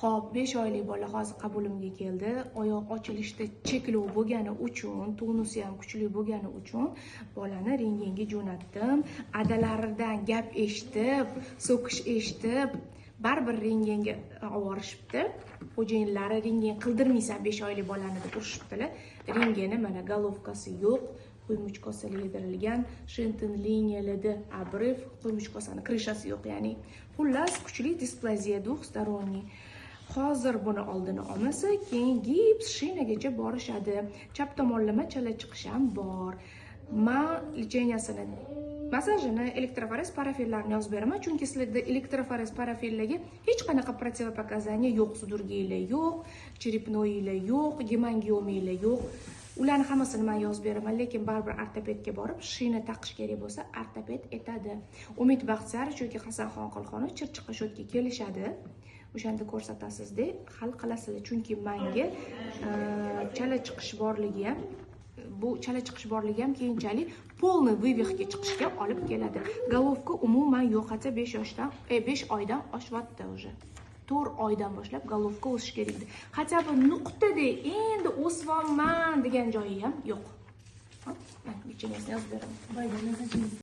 Xo'p, 5 oylik bola hozir qabulimga keldi. Oyoq ochilishda cheklov bo'lgani uchun, tonusi ham kuchli bo'lgani uchun bolani rentgenga jo'natdim. Adalaridan gap eshitib, so'kish eshitib, baribir rentgenga olib borishibdi. Xo'jayinlari "Rentgen qildirmaysan 5 oylik bolani", deb urishibdilar. Rentgeni mana, головка si yo'q, quymuch kosalar yedirilgan, Shenton liniyalarda обрыв, quymuch kosani крыша si yo'q, ya'ni. Xullas, kuchli displaziya двухсторонний. Hozir buni oldini olmasa, keyin gips, shinagacha borishadi. Chap tomonlama chala chiqish ham bor. Man лечения sini, massajini, elektroforez, parafinlarni yozib beraman, chunki sizlarda elektroforez, parafinlarga hech qanaqa противопоказания yo'q, судорога lar yo'q, черепной lar yo'q, gemangiomlar yo'q. Ularni hammasini man yozib beraman, lekin baribir ortopedga borib shina taqish kerak bo'lsa, ortoped aytadi. Umid Baxtiyorov yoki Hasanxon Qilxonov Chirchiqqa shu yerga kelishadi. O'shanda ko'rsatasizda, hal qilasizlar, chunki manga chala chiqish borligi ham, bu chala chiqish borligi ham keyinchalik полный вывих ga chiqishga olib keladi. Головка umuman yo'q, хотя 5 yoshdan, 5 oydan oshyapti уже. 4 oydan boshlab головка o'sishi kerak edi. Хотя бы nuqtadek endi o'syapman degan joyi ham yo'q. Hop, mana, лечения sini yozib beraman.